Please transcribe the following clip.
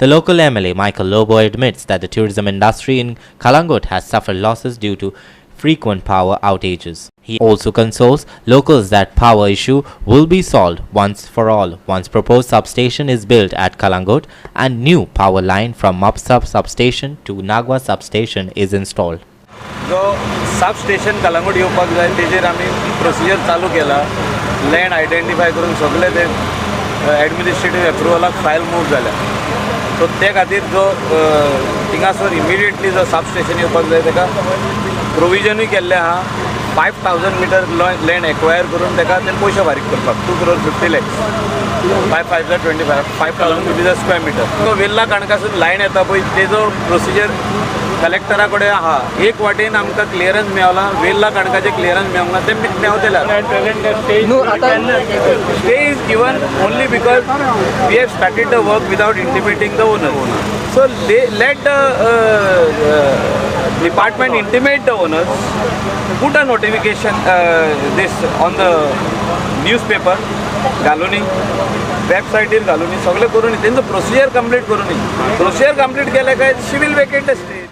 The local MLA Michael Lobo admits that the tourism industry in Calangute has suffered losses due to frequent power outages. He also consoles locals that power issue will be solved once for all once proposed substation is built at Calangute and new power line from Mapsa substation to Nagua substation is installed. जो sub station Calangute येवपाक जाय, तेजेर आमी procedure चालू केला. Land identify करून सगळे ते एडमिनिस्ट्रेटीव एप्रुवलाक फायल मूव जाल्या. सो ते खातीर जो थिंगासर इमिडिएटली जो सब स्टेशन येवपाक जाय, तेका प्रोविजनूय केल्लें आहा. 5,000 meter land acquire करून तेका ते पयशे फारीक करपाक, 2 crore 50 lakhs. Five five za 25, ₹5,000 a square meter. तो वेल्ला काणकासून लायन येता पळय, तेजो प्रोसिजर कलेक्टरा कडेन आहा. एक वाटेन आमकां क्लियरन्स मेवला, वेल्ला काणकाचें क्लियरन्स मेवंक ना, तें मेवतलें. न्हू आतां Stay is given only because we have started the work without intimating the owner. So they let the department intimate the owners, put a notification this on the newspaper घालूनी, वेबसायटीर घालूनी, सगळें करूनी, तेंचो procedure complete करूनी. Procedure complete केलें काय she will vacate the stay.